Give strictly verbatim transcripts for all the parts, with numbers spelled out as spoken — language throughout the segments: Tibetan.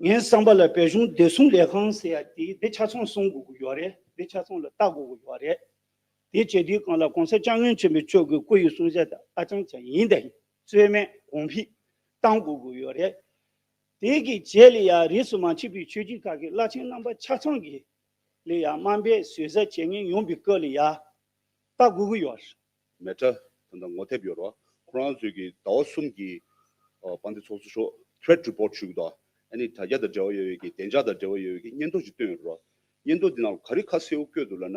ངའི་བསམ་པ་ལ་བོད་གཞུང་བདེ་སྲུང་ལས་ཁང་ཟེར་ཡ་དེ་འདི་ཆ་ཚང་སྲུང་དགོས་ཀྱི་ཡོད་རེད། འདི་ཆ་ཚང་ལ་ལྟ་དགོས་ཀྱི་ཡོད་རེད། དེ་བྱེད་དུས་སྒང་ལ་༸གོང་ས་༸སྐྱབས་མགོན་ཆེན་པོ་མཆོག་གི་སྐུ་ཡི་གསུང་བཤད་དང་ཨ་ཅང་ཅང་ཡིན་དང་རྩོད་མེད་གོང་འཕེལ་གཏང་དགོས་ཀྱི་ཡོད་རེད། དེ་གི་རྗེས་ལ་ཡ་རིས་སུ་མ་ཆད་པའི་ཆོས་བརྒྱུད་ཁག་གི་བླ་ཆེན་རྣམ་པ་ཆ་ཚང་གི་ལ་ཡ་དམའ་འབེབས་ཟུར་ཟ་བྱེད་མཁན་ཡོང་པའི་སྐབས་ལ་ཡ་ལྟ་དགོས་ཀྱི་ཡོད་རེད། མེ་ཏྲ་ད་ལྟ་ངོ་དེབ་ཡོད་རེད་བ། ཁོ་རང་ཚོས་ཀྱི་ཟླ་བ་གསུམ་གྱི་ཨ་དཔལ་ལྡན་ཚོགས་གཙོ་མཆོག་threat report ཞུ་གི་འདུག་ཨ་ནི་དྲ་རྒྱ་དང་འབྲེལ་བ་ཡོད་པའི་གི་བདེ་འཇགས་དང་འབྲེལ་བ་ཡོད་པའི་གི་སྙན་ཐོ་ཞིག་བཏོན་ཡོད་རེད་བ། སྙན་ཐོ་འདི་ནང་ལ་ག་རེ་ཁ་གསལ་པོ་བཀོད་འདུག་ལབ་ན།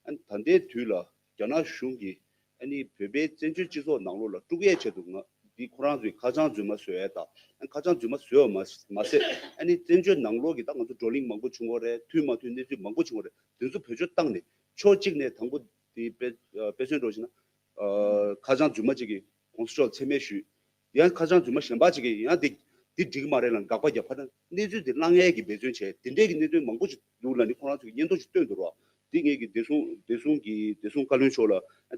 ཨ་ནི་ད་ལྟའི་དུས་ལ་རྒྱ་ནག་གཞུང་གིས་ཨ་ནི་བོད་པའི་བཙན་བྱོལ་སྤྱི་ཚོགས་ནང་ལོགས་ལ་དཀྲུག་ཡས་ཆེད་དུ་ང་འདི་ཁོ་རང་ཚོའི་ཁ་བྱང་རྫུན་མ་བཟོ་ཡས་དང་། ཨ་ནི་ཁ་བྱང་རྫུན་མ་བཟོས་པ་མ་མ་ཟད། ཨ་ནི་བཙན་བྱོལ་ནང་ལོགས་ཀྱི་ད་ང་ཚོ་བགྲོ་གླེང་མང་པོ་བྱུང་བ་རེད། མཐུན་མ་མཐུན་གནས་ཚུལ་མང་པོ་བྱུང་བ་རེད། དེ་ཚོ་བེད་སྤྱོད་བཏང་ནས་ཕྱོགས་གཅིག་ནས་དང་པོ་དེ་དཔེ་དཔེ་མཚོན་འགྲོ་བཞིན་ན། ཨ་ཁ་བྱང་རྫུན་མ་གཅིག་གིས་༸གོང་ས་མཆོག་མཚན་སྨད་ཞུས། ཡང་ཁ་བྱང་རྫུན་མ་གཞན་པ་གཅིག་གིས་ཡང་དེ་དེ་འགྲིག་གི་མ་རེད་ལབ་དགག་པ་རྒྱབ་པ་དང་། གནས་ཚུལ་དེ་བླང་ཡས་ཀྱི་འབད་བརྩོན་བྱས། དེ་འདྲས་ཀྱི་གནད་དོན་མང་པོ་ཞིག་འདུག་ལབ་ནས་ཁོ་རང་ཚོ་གི་སྙན་ཐོ་ཞིག་བཏོན་འདུག་རོགས། དེ་ངེད་ཀྱི་བདེ་སྲུང་བདེ་སྲུང་གི་བདེ་སྲུང་བཀའ་བློན་མཆོག་ལ་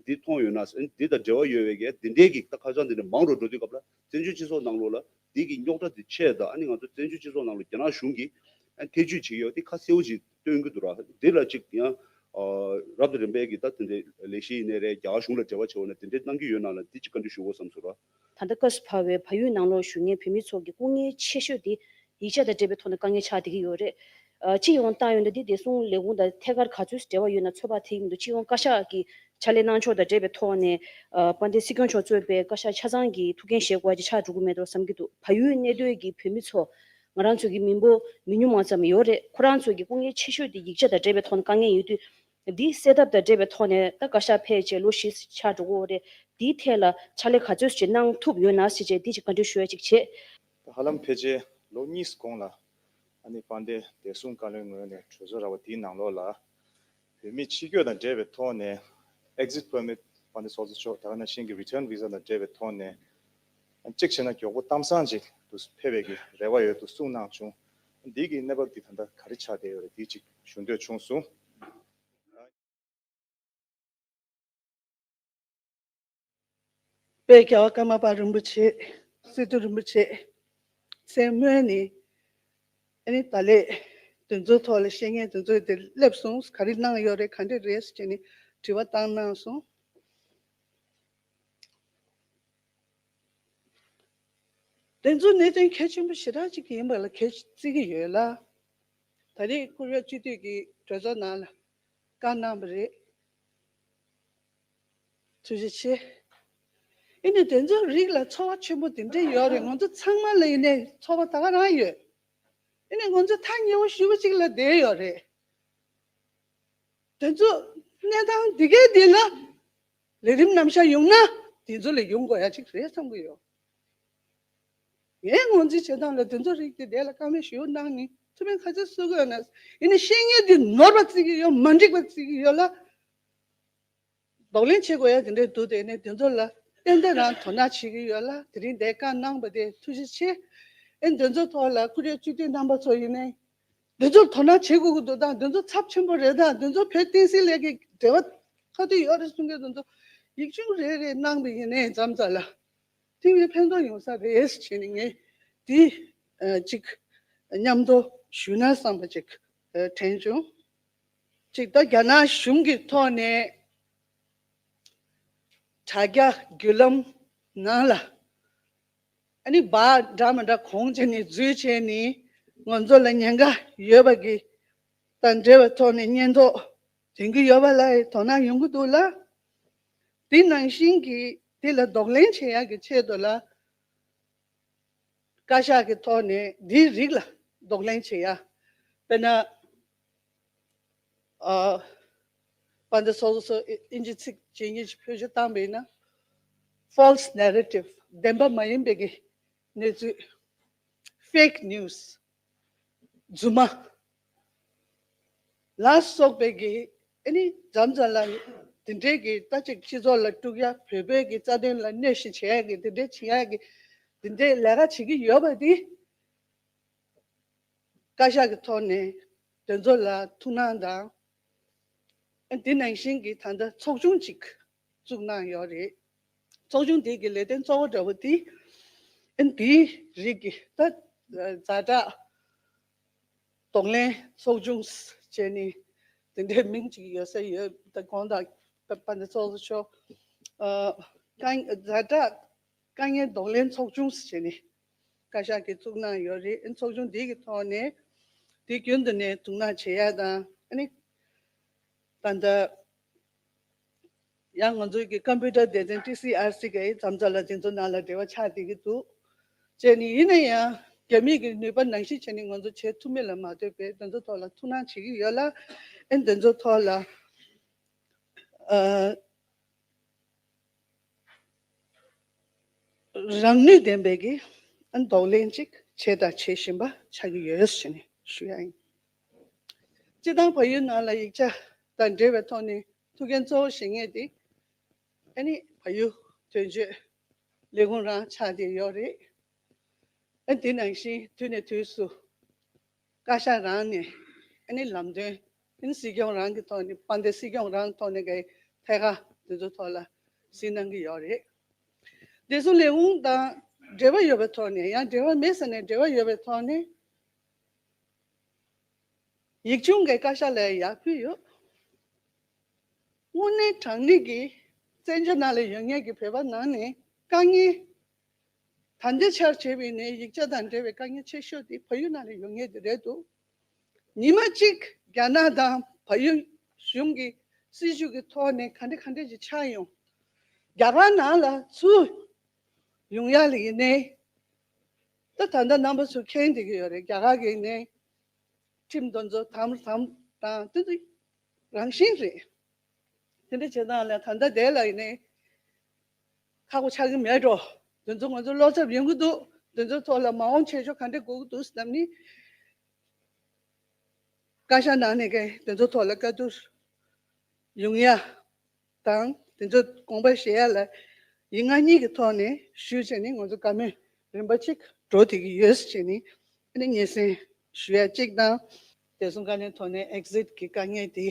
འདི་མཐོང་ཡོད་ན། འདི་དང་འབྲེལ་བ་ཡོད་པའི་གི་དེ་འདྲས་ཀྱི་ད་ཁ་བྱང་དེ་འདྲ་མང་རུ་འགྲོ་དུས་སྐབས་ལ་བཙན་བྱོལ་སྤྱི་ཚོགས་ནང་ལོགས་ལ་འདི་གི་རྙོག་དྲ་དེ་ཆེ་དང་། ཨ་ནི་ང་ཚོ་བཙན་བྱོལ་སྤྱི་ཚོགས་ནང་ལ་རྒྱ་ནག་གཞུང་གིས་ཨ་ཐེ་ཇུས་བྱེད་ཀྱི་ཡོད་དེ་ཁ་གསལ་པོ་ཞིག་སྟོན་གྱི་འདུག་ར། འདི་ལ་གཅིག་ཡང་ཨ་རབ་དང་རིམ་པས་ཀྱི་ད་དེ་འདྲའི་ལས་གཞི་ཡིན་ནའི་རེད། རྒྱ་གར་གཞུང་ལ་འབྲེལ་བ་བྱེད་འོ་ན་དེ་འདྲའི་གནང་གི་ཡོད་ན་ལ་འདི་གཅིག་བཀའ་འདྲི་ཞུ་དགོས་བསམ་སོང་ར། ད་ལྟ་སྐབས་སུ་བབས་པའི་བལ་ཡུལ་ནང་ལོགས་བཞུགས་མཁན་བོད་མི་ཚོ་གི་སྐུ་ངལ་ཆེ་ཤོས་དེ་ཡིག་ཆ་དང་འབྲེལ་བའི་ཐོག་ནས་དཀའ་ངལ་ཆགས་བསྡད་ཀྱི་ཡོད་རེད། ཨ་སྤྱི་ཡོངས་བཏང་ཡོད་ན་འདི་བདེ་སྲུང་ལས་ཁུངས་དང་ཐད་ཀར་ག་ཚོད་འབྲེལ་བ་ཡོད་ན་ཚོད་དཔག་ཐེབས་ཀྱི་མི་འདུག་སྤྱི་ཡོངས་བཀའ་ཤག་གི་ཕྱག་ལས་གནང་ཕྱོགས་དང་འབྲེལ་བའི་ཐོག་ནས་ཨ་དཔལ་ལྡན་སྲིད་སྐྱོང་མཆོག་གཙོས་པའི་བཀའ་ཤག་ཆ་ཚང་གིས་ཐུགས་འགན་བཞེས་དགོས་པ་ཅིག་ཆགས་འགྲོ་གི་མེད་འགྲོ་བསམ་གྱི་འདུག་བལ་ཡུལ་གནས་སྡོད་ཀྱི་བོད་མི་ཚོ་ང་རང་ཚོ་གི་མི་འབོར་མི་ཉུང་བ་ཙམ་ཡོད་རེད། ཁོ་རང་ཚོ་གི་སྐུ་ངལ་ཆེ་ཤོས་དེ་ཡིག་ཆ་དང་འབྲེལ་བའི་ཐོག་ནས་དཀའ་ངལ་ཡོད་དུས། འདིའི་སེལ་ཐབས་དང་འབྲེལ་བའི་ཐོག་ནས་ད་བཀའ་ཤག་ཕལ་ཆེར་ལོ་བཞི་ཆགས་འགྲོ་གི་ཡོད་རེད། འདིའི་ཐད་ལ་ཕྱག་ལས་ག་ཚོད་ཅིག་གནང་ཐུབ་ཡོད་ན་ཟེར་བྱས་འདི་ཅིག་བཀའ་འདྲི་ཞུ་ཡ་ཅིག་བྱས། ད་ཧ་ལམ་ཕལ་ཆེར་ལོ་གཉིས་གོང་ལ་ཨ་ནི་དཔལ་ལྡན་བདེ་སྲུང་བཀའ་བློན་ངོས་ནས་གྲོས་ཚོགས་ར་བ་དེའི་ནང་ལོགས་ལ་བོད་མི་ཕྱི་སྐྱོད་དང་འབྲེལ་བའི་ཐོག་ནས་exit permit དཔལ་ལྡན་ཚོགས་གཙོ་མཆོག་ད་ག་ནང་བཞིན་གྱི་return visa དང་འབྲེལ་བའི་ཐོག་ནས་གཅིག་བྱས་ན་མགྱོགས་པོ་གཏམ་བཟང་ཅིག་ཏུ་ཕེབས་པའི་གི་རེ་བ་ཡོད་དུ་གསུངས་གནང་བྱུང་། འདི་གི་གནས་བབ་འདི་ད་ལྟ་ག་རེ་ཆགས་བསྡད་ཡོད་རེད། འདི་ཅིག་ཞུ་འདོད་བྱུང་སོང་། དཔལ་རྒྱལ་བ་ཀརྨ་པ་རིན་པོ་ཆེ། སི་ཏུ་རིན་པོ་ཆེ་མཚན་སྨོས་ནི། ཨ་ནི་ད་ལས་དེ་ཚོའི་ཐོག་ལ་བཤད་མཁན་དེ་ཚོས་དེ་སླེབས་སོང་། ག་རེ་གནང་ཡོད་རེད། ག་འདྲ་རེད་ཟེར་ནས་དྲི་བ་བཏང་གནང་སོང་། དེ་ཚོ་གནད་དོན་གལ་ཆེན་པོ་ཞེ་དྲག་ཅིག་ཡིན་པ་ལ་གལ་བརྩི་གི་ཡོད་ལ། ད་རེས་ཀོ་རི་ཡ་སྤྱི་འཐུས་ཀྱི་གྲོས་ཚོགས་ནང་ལ་བཀའ་གནང་བ་རེད། ཐུགས་རྗེ་ཆེ། ཡིན་ནའི་དེ་ཚོའི་རིགས་ལ་ཚོར་བ་ཆེན་པོ་དེ་འདྲ་ཡོད་རེད། ང་ཚོ་ཚང་མ་ལ་ཡིན་ནའི་ཚོར་བ་ད་ག་རང་ཡོད། ཡིན་ནའི་ང་ཚོ་ཐག་ཉེ་བོ་ཞེ་པོ་ཅིག་ལ་བསྡད་ཡོད་རེད། དེ་ཚོ་གནས་སྟངས་འདི་གའི་འདི་ལ་ལས་རིམ་རྣམ་གཞག་ཡོང་ན་དེ་ཚོ་ལ་ཡོང་དགོས་ཡ་ཅིག་རེད་བསམ་གྱི་ཡོད། ངས་ངོས་འཛིན་བྱེད་སྟངས་ལ་དེ་ཚོ་རིགས་དེ་དེ་ལ་བཀའ་མོལ་ཞུ་གནང་ནི་ཐུགས་ཕན་ག་ཚོད་གསོས་ཀྱི་ཡོད་ན། ཡིན་ནའི་བཤད་མཁན་དེ་ནོར་བ་བརྩི་གི་ཡོད། མ་འགྲིག་པ་བརྩི་གི་ཡོད་ལ། གདོང་ལེན་བྱེད་དགོས་ཡ་དེ་འདྲས་འདུག་དེ་ནས་དེ་ཚོ་ལ་ཏན་ཏན་རང་དོ་སྣང་བྱེད་ཀྱི་ཡོད་ལ། དེ་རིང་འདིར་བཀའ་གནང་བ་དེ་ཐུགས་རྗེ་ཆེ། ཨེ་དེ་ཚོ་ཐོག་ལ་ཀོ་རི་ཡ་སྤྱི་འཐུས་རྣམ་པ་ཚོ་ཡིན་ནའི་དེ་ཚོར་དོ་སྣང་བྱེད་དགོས་ཀྱི་འདུག་དང་། དེ་ཚོ་ཚབས་ཆེན་པོ་རེད་དང་། དེ་ཚོ་བོད་བསྟན་སྲིད་ལས་ཀྱི་འབྲེལ་བ་ག་དུས་ཡོད་རེད་གསུང་མཁན་དེ་ཚོ་ཡིག་ཆུང་རེ་རེ་གནང་བ་ཡིན་ནའི་མཚམས་མཚམས་ལ་དེ་བས་ཕན་ཐོགས་ཡོང་ས་རེད་ཟེར་ནས་ངས་དེ་ཨ་ཅིག་མཉམ་དུ་ཞུས་ན་བསམ་པ་ཅིག་ཨ་དྲན་བྱུང་། ཅིག་ད་རྒྱ་ནག་གཞུང་གི་ཐོག་ནས་དྲ་རྒྱ་བརྒྱུད་ལམ་ནང་ལ་ཨ་ནི་སྦག་འདྲ་མི་འདྲ་གོང་བྱས་ནས་འཛུལ་བྱས་ནས་ང་ཚོ་ལ་ཉེན་ཁ་ཡོད་པ་གི་དང་འབྲེལ་བའི་ཐོག་ནས་སྙན་ཐོ་འདོན་གྱི་ཡོད་པ་ལ་དོ་སྣང་ཡོང་གི་འདུག་ལ། དེ་ནང་བཞིན་གྱི་དེ་ལ་གདོང་ལེན་བྱེད་ཡག་གི་ཆེད་དུ་ལ། བཀའ་ཤག་གི་ཐོག་ནས་འདིའི་རིགས་ལ་གདོང་ལེན་བྱེད་ཡ། དཔེར་ན། ཨ། དཔལ་ལྡན་ཚོགས་གཙོ་མཆོག་དབྱིན་ཇི་ཚིག་ཇི་སྙེད་ཅིག་བེད་སྤྱོད་བཏང་བ་ཡིན་ན། false narrative བདེན་པ་མ་ཡིན་པའི་གི་གནས་ཚུལ། fake news རྫུན་མ་ལ་སོགས་པའི་གི་ཨ་ནི་མཚམས་མཚམས་ལ་དེ་འདྲའི་གི་ད་ཅིག་སྤྱི་ཚོགས་ལ་དཀྲུག་ཡ། བོད་པའི་གི་རྩ་དོན་ལ་གནོད་གཞི་བྱེད་ཡ་གི་དེ་འདྲའི་བྱེད་ཡ་གི་དེ་འདྲའི་ལས་ཀ་བྱེད་ཀྱི་ཡོད་པ་དེ། བཀའ་ཤག་གི་ཐོག་ནས་དེ་ཚོ་ལ་ཐུགས་སྣང་དང་། ཨ་དེ་ནང་བཞིན་གྱི་ད་ལྟ་ཚོགས་ཆུང་ཅིག་བཙུགས་གནང་ཡོད་རེད། ཚོགས་ཆུང་དེ་གི་ལས་དོན་གཙོ་བོ་འདྲ་བོ་དེ་ཨ་དེའི་རིགས་ཀྱི་ད་ཛ་དྲག་ གདོང་ལེན་ཚོགས་ཆུང་བྱས་ནས་དེ་འདྲའི་མིང་ཅིག་ཡོད་ས་ཡོད། ད་དགོངས་དག་པ་འདི་ཚོགས་གཙོ་མཆོག་ཨ་དཀའ་ཛ་དྲག་དཀའ་ངལ་གདོང་ལེན་ཚོགས་ཆུང་བྱས་ནས་བཀའ་ཤག་གིས་བཙུགས་གནང་ཡོད་རེད། ཨ་ཚོགས་ཆུང་འདི་གི་ཐོག་ནས་དེ་རྒྱུན་དུ་ནས་ཐུགས་སྣང་བྱེད་ཡ་དང་། ཨ་ནི་ད་ལྟ་ཡང་ང་ཚོའི་གི་ཀམ་པུ་ཊར་སྡེ་ཚན་ཊི་སི་ཨར་སི་གི་མཚམས་མཚམས་ལ་དེ་ཚོ་ནང་ལ་འབྲེལ་བ་ཆགས་བསྡད་ཀྱི་འདུག་བྱས་ནས། ཡིན་ན་ཡང་རྒྱ་མིའི་གི་ནུས་པ་ནང་བཞིན་བྱས་ནས་ང་ཚོ་བྱེད་ཐུབ་མིན་ལ་མ་ལྟོས་པའི་དེ་ཚོ་ཐོག་ལ་ཐུགས་སྣང་བྱེད་ཀྱི་ཡོད་ལ། ཨ་ནི་དེ་ཚོ་ཐོག་ལ་ཨ་རང་ནུས་ལྡན་པའི་གི་ཨ་ནི་གདོང་ལེན་ཅིག་བྱས་དང་བྱེད་བཞིན་པ་ཆགས་ཀྱི་ཡོད་ཟེར་ནས་ཞུ་ཡ་ཡིན། སྤྱིར་བཏང་བལ་ཡུལ་ནང་ལ་ཡིག་ཆ་དང་འབྲེལ་བའི་ཐོག་ནས་ཐུགས་འགན་གཙོ་བོ་བཞེས་མཁན་དེ་ཨ་ནི་བལ་ཡུལ་དོན་གཅོད་ལས་ཁུངས་རང་ཆགས་བསྡད་ཡོད་རེད། ཨ་དེ་ནང་བཞིན་དུས་ནས་དུས་སུ་བཀའ་ཤག་རང་ནས་ཨ་ནི་ལམ་སྟོན། ཨ་ནི་སྲིད་སྐྱོང་རང་གི་ཐོག་ནས། དཔལ་ལྡན་སྲིད་སྐྱོང་རང་ཐོག་ནས་གི་ཐད་ཀར་དེ་ཚོ་ཐོག་ལ་གཟིགས་གནང་གི་ཡོད་རེད། བདེ་སྲུང་ལས་ཁུངས་དང་འབྲེལ་བ་ཡོད་པའི་ཐོག་ནས། ཡང་འབྲེལ་བ་མེད་ས་ནས་འབྲེལ་བ་ཡོད་པའི་ཐོག་ནས་ཡིག་ཆུང་གི་བཀའ་ཤག་ལ་ཡར་ཕུལ་ཡོད། དངོས་གནས་དྲང་གནས་ཀྱི་བཙན་བྱོལ་ནང་ལ་ཡོད་མཁན་གྱི་བོད་པ་ནང་ནས་དཀའ་ངལ། ད་ལྟའི་ཆར་བྱས་པ་ཡིན་ན་ཡིག་ཆ་དང་འབྲེལ་བའི་དཀའ་ངལ་ཆེ་ཤོས་དེ་བལ་ཡུལ་ནང་ལ་ཡོད་མཁན་དེ་རེད་འདུག་ཉི་མ་གཅིག་རྒྱ་ནག་དང་བལ་ཡུལ་གཞུང་གི་སྲིད་བྱུས་ཀྱི་ཐོག་ནས་ག་འདྲ་ག་འདྲ་ཞིག་ཆགས་ཡོང་། རྒྱ་གར་ནང་ལ་ཚུར་ཡོང་ཡ་ལ་ཡིན་ནའི། ད་ད་ལྟ་རྣམ་པ་ཚོ་མཁྱེན་བསྡད་ཀྱི་ཡོད་རེད། རྒྱ་གར་གྱི་ནས་ཁྲིམས་དེ་ཚོ་དམ་དམ་དང་དེ་ཚོ་རང་བཞིན་རེད། དེ་འདྲ་བྱེད་སྟངས་ལ་ད་ལྟ་དེ་ལ་ཡིན་ནའི་ཁག་པོ་ཆགས་ཀྱི་མེད་འགྲོ། དེ་ཚོ་ང་ཚོ་བློ་འཚབ་ཡོང་གི་འདུག་དེ་ཚོའི་ཐོག་ལ་མ་འོངས་བྱེད་ཕྱོགས་ག་འདྲ་དགོས་ཀྱི་འདུག་ཟེར་ནས་བཀའ་ཤག་ནང་ནས་ཀྱང་དེ་ཚོའི་ཐོག་ལ་བཀའ་བསྡུར་ཡོང་ཡ་དང་། དེ་ཚོ་དགོངས་པ་བཞེས་ཡ་ལ་ཡིག་ངག་གཉིས་ཀྱི་ཐོག་ནས་ཞུས་བྱས་ནས་ང་ཚོ་བཀའ་མོལ་རིམ་པ་གཅིག་འགྲོ་བསྡད་ཀྱི་ཡོད་ཟེར་བྱས་ནས་ཨ་ནི་སྙན་སེང་ཞུ་ཡ་གཅིག་དང་། བདེ་སྲུང་བཀའ་བློན་ཐོག་ནས་ཨེག་ཟིཊ་གི་དཀའ་ངལ་དེ་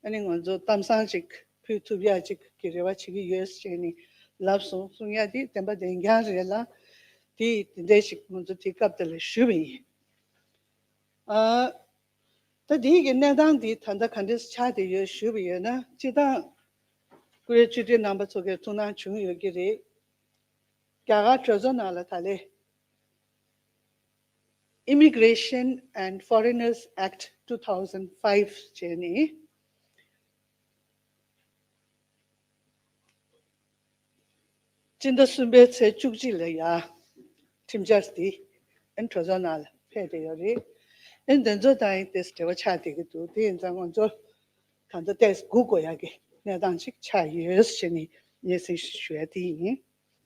ཨ་ནི་ང་ཚོ་གཏམ་བཟང་ཅིག་ཕུལ་ཐུབ་ཡ་ཅིག་གི་རེ་བ་བྱེད་ཀྱི་ཡོད་ཟེར་བྱས་ནས་ལབ་སོང་། གསུང་ཡ་དེ་བདེན་པ་བདེན་རྐྱང་རེད་ལ། དེ་དེ་འདྲ་ཞིག་ང་ཚོ་དེ་སྐབས་དེ་ལ་ཞུས་པ་ཡིན། ཨ། ད་དེའི་གི་གནས་སྟངས་འདི་ད་ལྟ་ག་འདྲ་ཆགས་བསྡད་ཡོད་ཞུས་པ་ཡོད་ན། སྤྱིར་བཏང་བཀུར་འོས་ཆེ་མཐོའི་རྣམ་པ་ཚོ་གིས་ཐུགས་སྣང་བྱུང་ཡོད་ཀྱི་རེད། རྒྱ་གར་གྲོས་ཚོགས་ནང་ལ་ད་ལས་Immigration and Foreigners Act two thousand five བྱས་ནས། སྤྱི་ཟླ་གསུམ་པའི་ཚེས་བཅུ་གཅིག་ལ་ཡ་ཁྲིམས་འཆར་འདི་ཨན་གྲོས་ཚོགས་ནང་ལ་ཕེབས་བསྡད་ཡོད་རེད། ཨན་དེ་ཚོ་དང་ཡང་ཏོག་ཙམ་འབྲེལ་བ་ཆགས་བསྡད་ཀྱི་འདུག་དེ་ཡིན་ཙང་ང་ཚོ་ད་ལྟ་ཏོག་ཙམ་སྒུག་དགོས་ཡ་གི་གནས་སྟངས་ཅིག་ཆགས་ཡོད་ཟེར་ནས་སྙན་སེང་ཞུ་ཡ་དེ་ཡིན།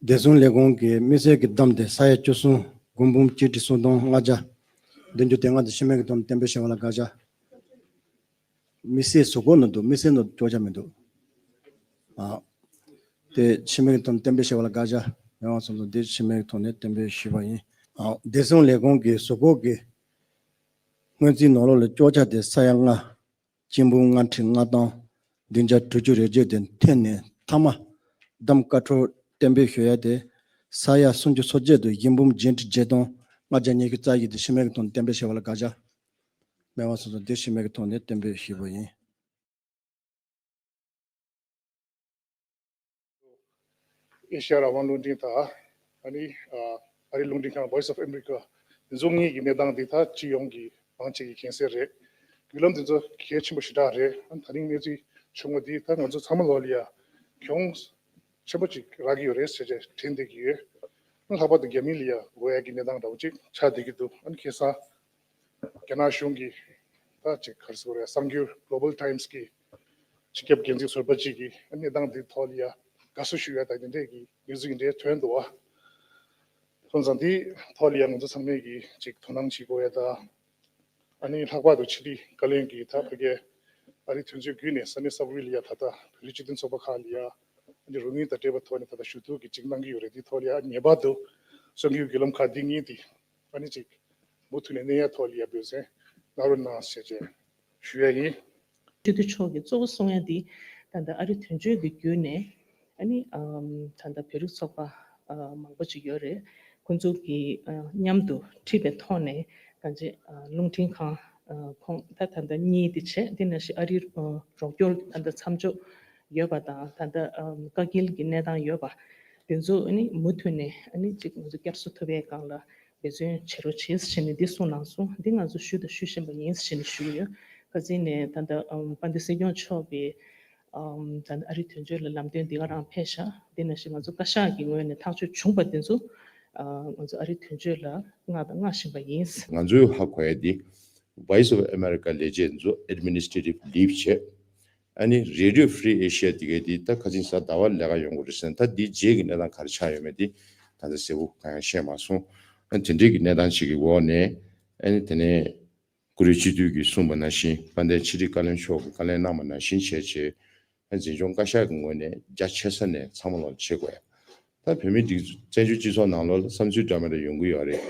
བདེ་སྲུང་ལས་ཁུངས་ཀྱི་དམིགས་བསལ་གྱི་གཏམ་དེ་ས་ཡ་བཅུ་གསུམ་སྒོར་འབུམ་གཅིག་ཁྲི་སུམ་སྟོང་ལྔ་བརྒྱ་བདུན་ཅུ་དོན་ལྔ་དེ་ཤི་རྨས་ཀྱི་ཐོག་ནས་གཏན་འབེབས་བྱས་པ་ལ་དགག་བྱ། དམིགས་བསལ་གཟུགས་པོ་ནང་དུ། དམིགས་བསལ་ནང་དུ་བཅོ་བརྒྱད་མི་འདུག་ཨ། དེ་ཤི་རྨས་ཀྱི་ཐོག་ནས་གཏན་འབེབས་བྱས་པ་ལ་དགག་བྱ། མི་དབང་ཚོགས་གཙོ་དེ་ཤི་རྨས་ཀྱི་ཐོག་ནས་གཏན་འབེབས་ཞུས་པ་ཡིན། ཨ། བདེ་སྲུང་ལས་ཁུངས་ཀྱི་གཟུགས་པོ་གི་སྔོན་རྩིས་ནང་ལོགས་ལ་བཅོ་བརྒྱད་དེ་ས་ཡ་ལྔ། སྐྱིན་འབུམ་ལྔ་ཁྲི་ལྔ་སྟོང་བདུན་བརྒྱ་དྲུག་ཅུ་རེ་བརྒྱད་དེ་འཐེན་ནས་མཐའ་མ་གདམ་ཀ་འཕྲོ་གཏན་འབེབས་ཞུ་ཡ་དེ་ས་ཡ་སུམ་ཅུ་སོ་བརྒྱད་དུ་ཡིན་འབུམ་བརྒྱད་ཁྲི་བརྒྱད་སྟོང་ལྔ་བརྒྱ་ཉི་ཤུ་རྩ་བཞི་དེ་ཤི་རྨས་ཀྱི་ཐོག་ནས་གཏན་འབེབས་བྱས་པ་ལ་དགག་བྱ། མི་དབང་ཚོགས་གཙོ་དེ་ཤི་རྨས་ཀྱི་ཐོག་ནས་གཏན་འབེབས་ཞུས་པ་ཡིན། ཨེ་ཤ་ཡ་རང་དབང་རླུང་འཕྲིན་དང་། ཨ་ནི་ཨ་རིའི་རླུང་འཕྲིན་ཁང་Voice of America དེ་ཚོ་གཉིས་ཀྱི་གནས་སྟངས་འདི་ད་སྤྱི་ཡོངས་ཀྱི་མང་ཆེ་གིས་མཁྱེན་གསལ་རེད། བརྒྱུད་ལམ་དེ་ཚོ་གལ་ཆེན་པོ་ཞེ་དྲག་རེད། ཨ་ནི་ད་རིང་གནས་ཚུལ་བྱུང་བ་འདི་ད་ང་ཚོ་ཚང་མ་ལོག་ལ་ཡ་གྱོང་ཆེན་པོ་ཅིག་རག་གི་ཡོད་རེད་ཟེར་བྱས་དྲན་བསྡད་ཀྱི་ཡོད། ཨ་ནི་ལྷག་པར་དུ་རྒྱ་མི་ལ་ཡ་དགོས་ཡ་གི་གནས་སྟངས་འདྲ་བོ་ཅིག་ཆགས་བསྡད་ཀྱི་འདུག་ཨ་ནི་ཁ་སང་རྒྱ་ནག་གཞུང་གིས་ད་ཅིག་ག་རེ་ཟེར་དགོས་རེད། གསར་འགྱུར་Global Times གི་སྤྱི་ཁྱབ་འགན་འཛིན་ཟུར་པ་གཅིག་གིས་གནས་སྟངས་འདི་ཐོག་ལ་ཡ་དགའ་བསུ་ཞུ་ཡ་དང་དེ་འདྲས་ཀྱི་གནས་ཚུལ་འདྲ་ཐོན་འདུག་བ། སོང་ཙང་འདི་ཐོག་ལ་ཡ་ང་ཚོ་ཚང་མས་ཀྱིས་ཅིག་དོ་སྣང་བྱེད་དགོས་ཡ་དང་། ཨ་ནི་ལྷག་པར་དུ་ཕྱི་དྲིལ་བཀའ་བློན་གྱིས་ད་ཕ་གིར་ཨ་རིའི་དོན་གཅོད་བརྒྱུད་ནས་ས་གནས་གསར་པ་རེ་ལ་ཡ་ད་ལྟ་བོད་རིགས་སྤྱི་མཐུན་ཚོགས་པ་ཁག་ལ་ཡ་ཨ་ནི་རོགས་དངུལ་དང་འབྲེལ་བའི་ཐོག་ནས་ད་ལྟ་ཞུ་གཏུག་གི་ཅིག་གནང་གི་ཡོད་རེད། འདི་ཐོག་ལ་ཡ་ངེས་པར་དུ་གསར་འགྱུར་བརྒྱུད་ལམ་ཁག་འདི་གཉིས་དེ་ཨ་ནི་ཅིག་མུ་མཐུད་ནས་གནས་ཡ་ཐོག་ལ་ཡ་འབད་བརྩོན་གནང་རོགས་གནང་ཞེས་བཅས་ཞུ་ཡ་ཡིན། སྤྱི་འཐུས་མཆོག་གིས་གཙོ་བོ་གསུང་ཡ་འདི་ད་ལྟ་ཨ་རི་དོན་གཅོད་ཀྱི་བརྒྱུད་ནས་ཨ་ནི་ཨམ་ད་ལྟ་བོད་རིགས་ཚོགས་པ་ཨ་མང་པོ་ཅིག་ཡོད་རེད། ཁོང་ཚོ་གིས་ཨ་མཉམ་དུ་ཁྲིད་པའི་ཐོག་ནས་གང་ཅི་ཨ་རླུང་འཕྲིན་ཁང་ ཁོང་ད་ད་ལྟ་གཉིས་དེ་བྱས། དེ་ནང་བཞིན་ཨ་རིའི་རོགས་སྐྱོར་ད་ལྟ་མཚམས་འཇོག་ཡོད་པ་དང་། ད་ལྟ་བཀག་སྐྱིལ་གྱི་གནས་སྟངས་ཡོད་པ་དེ་ཚོ་ཨ་ནི་མུ་མཐུད་ནས་ཨ་ནི་ཅིག་ང་ཚོ་བསྐྱར་གསོ་ཐུབ་པའི་སྒང་ལ་འབད་བརྩོན་བྱེད་རོགས་བྱེད་ཟེར་ནས་འདི་གསུངས་གནང་སོང་། འདི་ང་ཚོ་ཞུ་དང་ཞུ་བཞིན་པ་ཡིན་ཟེར་ནས་ཞུ་གི་ཡོད། ཁ་སང་ནས་ད་ལྟ་དཔལ་ལྡན་སྲིད་སྐྱོང་མཆོག་གིས་ད་ལྟ་ཨ་རི་དོན་གཅོད་ལ་ལམ་སྟོན་འདི་ག་རང་ཕེབས་ཤག་དེ་ནང་བཞིན་ང་ཚོ་བཀའ་ཤག་གི་ངོས་ནས་ཐག་གཅོད་བྱུང་པ་དེ་ཚོ་ང་ཚོ་ཨ་རི་དོན་གཅོད་ལ་མངགས་དང་མངགས་བཞིན་པ་ཡིན། ང་ཚོས་ཧ་གོ་ཡ་འདི་Voice of America ལས་བྱེད་ཚོ་administrative leave བྱས། ཨ་ནི་Radio Free Asia དེ་གའི་དེ་ད་ཁ་སང་གཟའ་ཟླ་བ་ལས་ཀ་ཡོང་གི་རེད་ཟེར་ན། ད་འདི་རྗེས་ཀྱི་གནས་སྟངས་ག་རེ་ཆགས་ཡོད་མེད་དེ་ད་ལྟ་གསལ་པོ་གང་ཡང་ཤེས་མ་སོང་། ཨ་ནི་དེ་འདྲའི་གི་གནས་སྟངས་ཅིག་གི་འོག་ནས་ཨ་ནི་དེ་ནས་བཀུར་འོས་སྤྱི་འཐུས་ཀྱིས་གསུངས་པ་ནང་བཞིན། དཔལ་ལྡན་ཕྱི་དྲིལ་བཀའ་བློན་མཆོག་གིས་བཀའ་ལན་གནང་བ་ནང་བཞིན་བྱས་བྱས། ཨ་འཛིན་སྐྱོང་བཀའ་ཤག་གི་ངོས་ནས་རྒྱ་ཆེ་ས་ནས་ཚང་མ་ལོག་བྱེད་དགོས། ད་བོད་མིའི་སྒྲིག་བཙན་བྱོལ་སྤྱི་ཚོགས་ནང་ལོགས་ལ་བསམ་ཚུལ་འདྲ་མི་འདྲ་ཡོང་གི་ཡོད་རེད།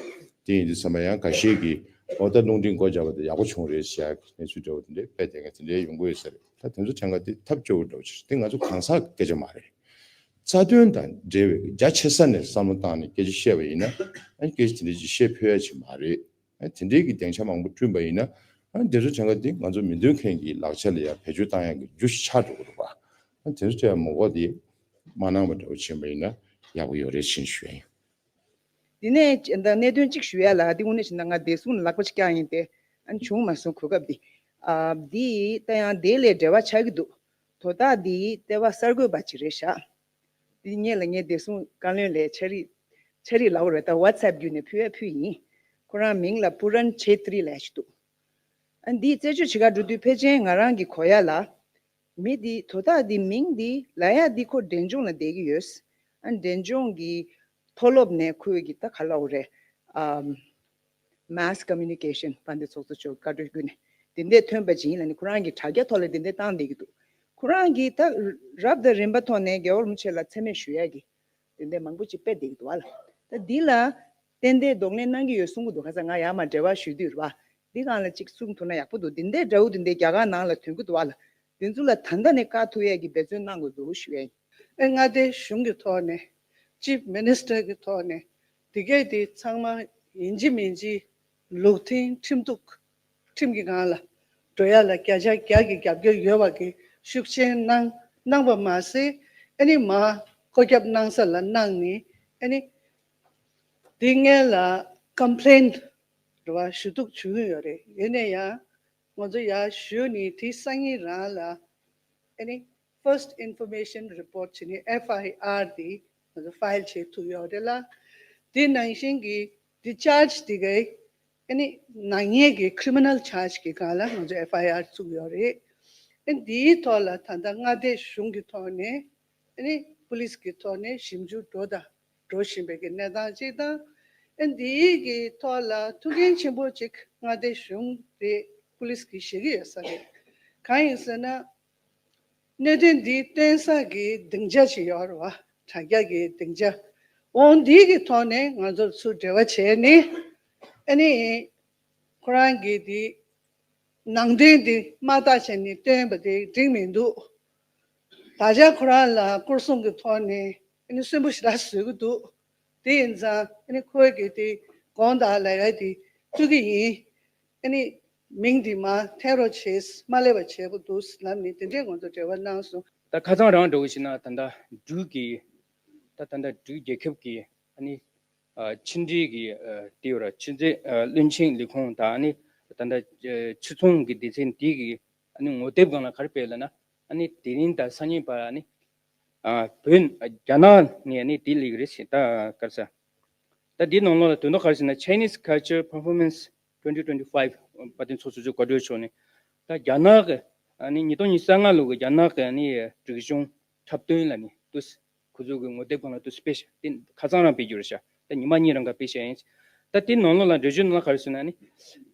དེ་ཡིན་དུས་ཙམ་པ་ཡང་ཁ་ཤས་ཀྱིས་ཨོ་ད་རླུང་འཕྲིན་སྒོ་བརྒྱབ་པ་དེ་ཡག་པོ་བྱུང་རེད་ཟེར་ཡག་གི་གནས་ཚུལ་འདྲ་བོ་དེ་འདྲའི་དཔེ་དེ་འདྲ་ཡོང་གི་ཡོད་ས་རེད། ད་དེ་ཚོ་གྲངས་ཀ་དེ་ཐབས་སྐྱོ་བོ་འདྲ་བོ་ཅིག་རེད། དེ་ང་ཚོ་གང་ཟག་གི་སྐད་ཆ་མ་རེད། རྩ་དོན་དང་འབྲེལ་བའི་རྒྱ་ཆེ་ས་ནས་བསམ་བློ་བཏང་ནས་སྐད་ཆ་བཤད་པ་ཡིན་ན། ཨ་སྐད་ཆ་དེ་འདྲ་ཅིག་བཤད་ཕོད་ཡ་ཅིག་མ་རེད། ཨ་དེ་འདྲའི་གི་སྡིངས་ཆ་མང་པོ་བསྐྲུན་པ་ཡིན་ན། ཨ་དེ་ཚོ་གྲངས་ཀ་དེ་ང་ཚོ་མི་འདོད་མཁན་གྱི་ལག་ཆ་ལ་ཡང་བེད་སྤྱོད་བཏང་ཡ་གི་རྒྱུ་ཞིག་ཆགས་འགྲོ་གི་རེད་པ། ཨ་དེ་ཚོ་ཅིག་མ་གོ་དེ་མ་གནང་བ་འདྲ་བོ་བྱས་པ་ཡིན་ན་ཡག་པོ་ཡོད་རེད་ཅེས་ཞུ་ཡ་ཡིན། འདི་ནས་ད་གནད་དོན་གཅིག་ཞུ་ཡ་ལ། འདི་དངོས་གནས་བྱས་ན་ང་བདེ་སྲུང་ལ་ལག་པ་ཅིག་བཀྱག་ཡིན་ཏེ། ཨ་ནི་བྱུང་མ་སོང་གོ་སྐབས་འདི། ཨ་འདི་ད་ཡང་དེ་ལས་འབྲེལ་བ་ཆགས་ཀྱི་འདུག་དོ་བདག་འདི་ལྟེ་བ་གསར་འགོད་པ་ཅིག་རེད་ཤག་འདི་སྔོན་ལ་ངས་བདེ་སྲུང་བཀའ་བློན་ལ་ཕྱག་བྲིས་ཕྱག་བྲིས་ལབ་དགོས་རེད། ད་WhatsApp་བརྒྱུད་ནས་ཕུལ་ཡ་ཕུལ་ཡིན། ཁོ་རང་མིང་ལ་པུ་རན་ཆེ་ཏྲི་ལབ་ཡ་ཞིག་འདུག་ཨ་འདིས་རྩད་གཅོད་བྱེད་གར་འགྲོ་དུས་ཕལ་ཆེར་ང་རང་གི་གོ་ཡ་ལ། མི་འདི་དོ་བདག་འདི་མིང་འདི་ལབ་ཡ་འདི་ཁོ་འབྲས་ལྗོངས་ལ་བསྡད་ཀྱི་ཡོད། ཨ་འབྲས་ལྗོངས་ཀྱི་མཐོ་སློབ་ནས་ཁོས་ཀྱི་ད་ག་ལབ་དགོས་རེད། ཨམ། mass communication དཔལ་ལྡན་ཚོགས་གཙོ་མཆོག་བཀའ་འཁྲོལ་བརྒྱུད་ནས་དེ་འདྲས་ཐོན་པ་ཅིག་ཡིན་ལབ་ནས་ཁོ་རང་གི་དྲ་རྒྱ་ཐོག་ལ་དེ་འདྲས་བཏང་བསྡད་ཀྱི་འདུག་ཁོ་རང་གིས་ད་རབ་དང་རིམ་པ་ཐོག་ནས་རྒྱལ་བ་རིན་པོ་ཆེ་ལ་མཚན་སྨད་ཞུ་ཡ་གི་དེ་འདྲས་མང་པོ་ཅིག་སྤེལ་བསྡད་ཀྱི་འདུག་བ་ལ། ད་འདི་ལ་ཏན་ཏན་གདོང་ལེན་གནང་གི་ཡོད་གསུང་གི་འདུག་ཁ་སང་ང་ཡར་མར་འབྲེལ་བ་ཞུས་དུས་རེད་བ། འདི་སྒང་ལ་ཅིག་གསུང་ཐུབ་ན་ཡག་པོ་འདུག་དེ་འདྲས་འདྲ་བོ་དེ་འདྲས་རྒྱ་གར་ནང་ལ་ཐོན་གྱི་འདུག་བ་ལ། དེ་ཚོ་ལ་ད་ལྟ་ནས་བཀག་ཐུབ་ཡས་ཀྱི་འབད་བརྩོན་གནང་དགོས་འདུག་ཞུ་ཡས་ཡིན། ཨེ་མངའ་སྡེ་གཞུང་གི་ཐོག་ནས། Chief Minister གི་ཐོག་ནས་དེ་གས་དེ་ཚང་མ་ཡིན་གཅིག་མིན་གཅིག་ལུགས་མཐུན་ཁྲིམས་གཏུག་ཁྲིམས་ཀྱི་སྒང་ལ་འགྲོ་ཡ་ལ་བརྒྱ་ཆ་བརྒྱ་གི་རྒྱབ་སྐྱོར་ཡོད་པ་གི་ཤུགས་ཆེན་གནང་གནང་པ་མ་ཟད། ཨ་ནི་མར་བཀོད་ཁྱབ་གནང་ས་ལ་གནང་ནས། ཨ་ནི་དེ་སྔོན་ལ་complaint རེད་བ། ཞུ་གཏུག་བྱུང་ཡོད་རེད། ཡིན་ན་ཡང་ང་ཚོ་ཡར་ཞུས་ནས་དེ་སང་ཉིན་རང་ལ་ཨ་ནི་first information report བྱས་ནས་F I R དེ་ང་ཚོ་file བྱེད་ཐུབ་ཡོད་རེད་ལ། དེ་ནང་བཞིན་གྱི་དེ་charge དེ་གའི་ཨ་ནི་ནག་ཉེས་ཀྱི་criminal charge གི་སྒང་ལ་ང་ཚོ་F I R བཙུགས་ཡོད་རེད། ཨ་ནི་དེའི་ཐོག་ལ་ད་ལྟ་མངའ་སྡེ་གཞུང་གི་ཐོག་ནས་ཨ་ནི་police གི་ཐོག་ནས་ཞིབ་འཇུག་འགྲོ་དང་འགྲོ་བཞིན་པའི་གི་གནས་སྟངས་གཅིག་དང་། ཨ་ནི་དེའི་གི་ཐོག་ལ་ཐུགས་འགན་ཆེན་པོ་གཅིག་མངའ་སྡེ་གཞུང་རེད། police གི་བཞེས་ཀྱི་ཡོད་ས་རེད། གང་ཡིན་ཟེར་ན། གནད་དོན་འདི་བཏོན་ས་གི་སྡིངས་ཆ་ཞིག་ཡོད་རེད་བ། དྲ་རྒྱ་གི་སྡིངས་ཆ། འོ་འདི་གི་ཐོག་ནས་ང་ཚོར་ཚུར་འབྲེལ་བ་བྱས་ནས། ཨ་ནི་ཁོ་རང་གི་འདི་ནང་དོན་འདི་མ་བརྟགས་བྱས་ནས་བཏོན་པ་དེ་འགྲིག་མི་འདུག་ད་ཆ་ཁོ་རང་ལ་སྐོར་སྲུང་གི་ཐོག་ནས་ཨ་ནི་གསོན་པོ་ཞེ་དྲག་བཟོ་གི་འདུག་དེ་ཡིན་ཙང་ཨ་ནི་ཁོའི་གི་དེ་དགོངས་དག་ལབ་ཡ་དེ་བསྐྱུར་གི་ཡིན། ཨ་ནི་མིང་འདི་མར་འཐེན་རོགས་བྱེད། མ་སླེབས་པ་བྱེད་དགོས་འདུག་ལབ་ནས་དེ་འདྲས་ང་ཚོ་འབྲེལ་བ་གནང་སོང་། ད་ཁ་སང་རང་འདྲ་བོ་ཞིག་ན་ད་ལྟ་འབྲུག་གི་ད་ད་ལྟ་འབྲུག་རྒྱལ་ཁབ་ཀྱི་ཨ་ནི་ཨ་ཕྱི་འབྲེལ་གྱི་ཨ་དེ་ཡོད་ར། ཕྱི་འབྲེལ་ཨ་བློན་ཆེན་ལས་ཁུངས་དང་ཨ་ནི་ད་ལྟ་ཨ་ཕྱི་ཚོང་གི་སྡེ་ཚན་དེ་གི་ཨ་ནི་ངོ་དེབ་སྒང་ལ་ག་རེ་སྤེལ་ལབ་ན། ཨ་ནི་དེ་རིང་དང་སང་ཉིན་བར་ཨ་ནི་ཨ་བོད་རྒྱ་ནག་ནས་ཨ་ནི་དེ་སླེབས་ཀྱི་རེད་ཟེར། ད་ག་རེ་ཟེར། ད་འདི་ནང་ལོགས་ལ་དོན་དག་ག་རེ་ཟེར་ན། Chinese Culture Performance twenty twenty-five དཔལ་ལྡན་ཚོགས་གཙོ་མཆོག་བཀའ་འཁྲོལ་ཕྱོགས་ནས། ད་རྒྱ་ནག་གི་ཨ་ནི་ཉིས་སྟོང་ཉི་ཤུ་རྩ་ལྔ་ལོ་གི་རྒྱ་ནག་གི་ཨ་ནི་སྒྲིག་གཞུང་འཁྲབ་སྟོན་ལ་ནི་དུས་ཁོ་ཚོ་གི་ངོ་དེབ་སྒང་ལ་དུས་སྤེལ་ཤག་དེ་ཁ་སང་རང་སྤེལ་རྒྱུ་རེད་ཤག་ད་ཉི་མ་གཉིས་རང་ག་སྤེལ་ཤག་ཡིན། ད་དེ་ནང་ལོགས་ལ་འགྲེལ་བརྗོད་ནང་ལ་ག་རེ་ཟེར་ན། ཨ་ནི་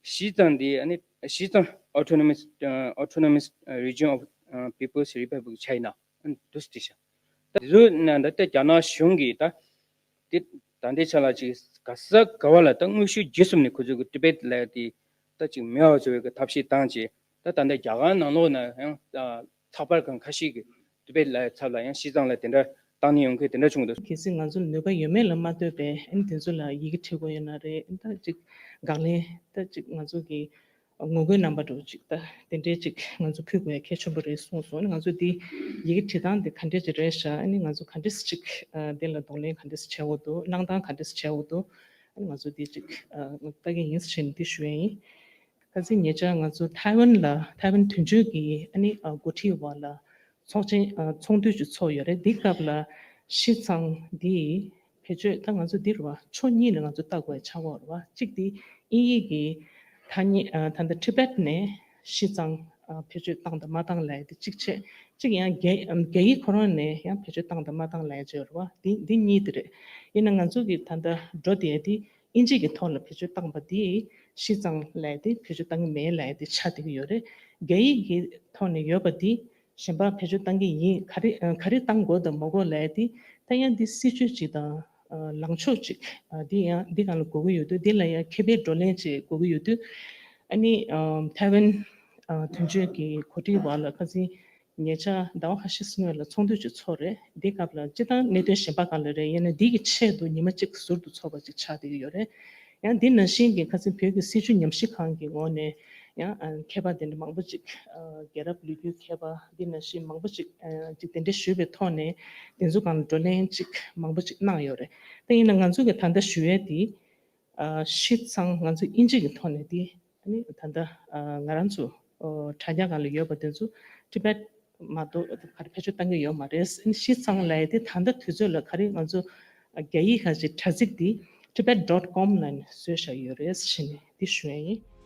ཞི་ཙང་དེ་ཨ་ནི་ཞི་ཙང་Autonomous Autonomous Region of People's Republic China དུས་དེ་ཤ། ད་དེ་ཚོ་ནང་ད་ལྟ་རྒྱ་ནག་གཞུང་གིས་ད་དེ་ད་ལྟའི་ཆ་ལ་ཅིག་ག་ས་ག་བ་ལ་ད་དངོས་ཤུགས་བརྒྱུད་གསུམ་ནས་ཁོ་ཚོ་གི་ཊི་བེཊ་ལ་དེ་ད་ཅིག་མེད་པ་བཟོ་བའི་གི་ཐབས་ཤེས་བཏང་བྱས། ད་ད་ལྟ་རྒྱ་གར་ནང་ལོགས་ན་ཡང་ད་ཚགས་པར་ཁང་ཁ་ཤས་ཀྱིས་ཊི་བེཊ་ལ་ཚབ་ལ་ཡང་ཞི་ཙང་ལ་དེ་འདྲ་བཏང་ནས་ཡོང་མཁན་དེ་འདྲ་བྱུང་འདུག་གལ་སྲིད་ང་ཚོ་ལ་ནུས་པ་ཡོད་མེད་ལ་མ་ལྟོས་པའི་ཨ་ནི་དེ་ཚོ་ལ་ཡི་གེ་བྲིས་དགོས་ཡོད་ན་རེད། ད་ཅིག་དགག་ལན་ད་ཅིག་ང་ཚོ་གི་ ངོ་རྒོལ་རྣམ་པ་འདྲ་བོ་ཅིག་ད་དེ་འདྲའི་ཅིག་ང་ཚོ་ཕུལ་དགོས་ཡ་གལ་ཆེན་པོ་རེད་གསུངས་སོང་། ང་ཚོ་འདི་ཡི་གེ་བྲིས་སྟངས་འདི་ག་འདྲས་ཅིག་རེད་ཤག་ཨ་ནི་ང་ཚོ་ག་འདྲས་ཅིག་འདི་ལ་གདོང་ལེན་ག་འདྲས་བྱེད་དགོས་འདུག་གནང་སྟངས་ག་འདྲས་བྱེད་དགོས་འདུག་ཨ་ནི་ང་ཚོ་འདི་ཅིག་ལྟ་གི་ཡིན་ཟེར་ནས་འདི་ཞུ་ཡ་ཡིན། ཁ་སང་ཉེ་ཆར་ང་ཚོ་ཐའེ་ཝན་ལ་ཐའེ་ཝན་དོན་གཅོད་ཀྱི་ཨ་ནི་འགོ་ཁྲིད་བར་ལ་ཚོགས་ཆེན་ཚོགས་འདུ་ཅིག་ཚོགས་ཡོད་རེད། འདི་སྐབས་ལ་ཤི་ཚང་འདི་བེད་སྤྱོད་ད་ང་ཚོ་འདི་རུ་བ་ཕྱོགས་གཉིས་ནས་ང་ཚོ་ལྟ་དགོས་ཆགས་ཡོད་རེད་བ། གཅིག་འདི་དབྱིན་ཡིག་གི་ཐ་སྙད་ད་ལྟ་ཊི་བེཊ་ནས་ཤི་ཚང་བེད་སྤྱོད་བཏང་དང་མ་བཏང་ལབ་ཡ་དེ་གཅིག་བྱས། གཅིག་ཡང་རྒྱ་རྒྱ་ཡིག་ཁོ་རང་ནས་ཡང་བེད་སྤྱོད་བཏང་དང་མ་བཏང་ལབ་ཡ་ཅིག་ཡོད་རེད་བ། འདི་འདི་གཉིས་དེ་རེད། ཡིན་ན་ང་ཚོ་གི་ད་ལྟ་འགྲོ་བསྡད་ཡ་དེ་དབྱིན་ཇི་གི་ཐོག་ལ་བེད་སྤྱོད་བཏང་པ་དེ་ཤི་ཚང་ལབ་ཡ་དེ་བེད་སྤྱོད་བཏང་གི་མེད་ལབ་ཡ་དེ་ཆགས་བསྡད་ཀྱི་ཡོད་རེད། རྒྱ་ཡིག་གི་ཐོག་ནས་ཡོད་པ་དེ་གཞན་པ་བེད་སྤྱོད་བཏང་གི་ཡིན། ག་རེ་ག་རེ་བཏང་དགོས་དང་མ་དགོས་ལབ་ཡ་དེ་ད་ཡང་འདི་སྲིད་ཇུས་ཅིག་དང་ལངས་ཕྱོགས་ཅིག་འདི་ཡང་འདི་སྒང་ལ་དགོས་ཀྱི་ཡོད་དུས། འདི་ལ་ཡང་མཁས་པའི་བགྲོ་གླེང་ཅིག་དགོས་ཀྱི་ཡོད་དུས། ཨ་ནི་ཐའེ་ཝན་དོན་གཅོད་ཀྱི་འགོ་ཁྲིད་བར་ལ་ཁ་སང་ཉེ་ཆར་ཟླ་བ་ཁ་ཤས་སྔོན་ལ་ཚོགས་འདུ་ཅིག་ཚོགས་རེད། འདི་སྐབས་ལ་སྤྱིར་བཏང་གནད་དོན་གཞན་པ་སྒང་ལ་རེད། ཡིན་ན་འདི་གི་ཆེད་དུ་ཉི་མ་གཅིག་ཟུར་དུ་ཚོགས་པ་ཅིག་ཆགས་བསྡད་ཀྱི་ཡོད་རེད། ཡང་འདི་ནང་བཞིན་གྱི་ཁ་སང་བོད་ཀྱི་སྲིད་བྱུས་ཉམས་ཞིབ་ཁང་གི་ངོས་ནས་ཡང་མཁས་པ་དེ་འདྲ་མང་པོ་ཅིག་རྒྱལ་རབས་ལོ་རྒྱུས་མཁས་པ་འདི་ནང་བཞིན་མང་པོ་ཅིག་ཅིག་དེ་འདྲ་ཞུས་པའི་ཐོག་ནས་དེ་ཚོ་སྒང་ལ་བགྲོ་གླེང་ཅིག་མང་པོ་ཅིག་གནང་ཡོད་རེད། དེ་ཡིན་ན་ང་ཚོ་གི་ད་ལྟ་ཞུ་ཡས་དེ། ཤི་ཚང་ང་ཚོ་དབྱིན་ཇི་གི་ཐོག་ནས་དེ་ནི་ད་ལྟ་ང་རང་ཚོ་དྲ་རྒྱ་སྒང་ལ་ཡོད་པ་དེ་ཚོ་ཊི་བེཊ་མ་གཏོགས་ག་རེ་བེད་སྤྱོད་བཏང་གི་ཡོད་མ་རེད། ཤི་ཚང་ལབ་ཡ་དེ་ད་ལྟ་དུས་ཚོད་ལ་ག་རེ་ང་ཚོ་རྒྱ་ཡིག་ཁ་ཅིག་དྲ་ཚིགས་དེ་tibet dot com ལ་ནས་བཟོས་བཞག་ཡོད་རེད་ཟེར་ནས་དེ་ཞུ་ཡ་ཡིན།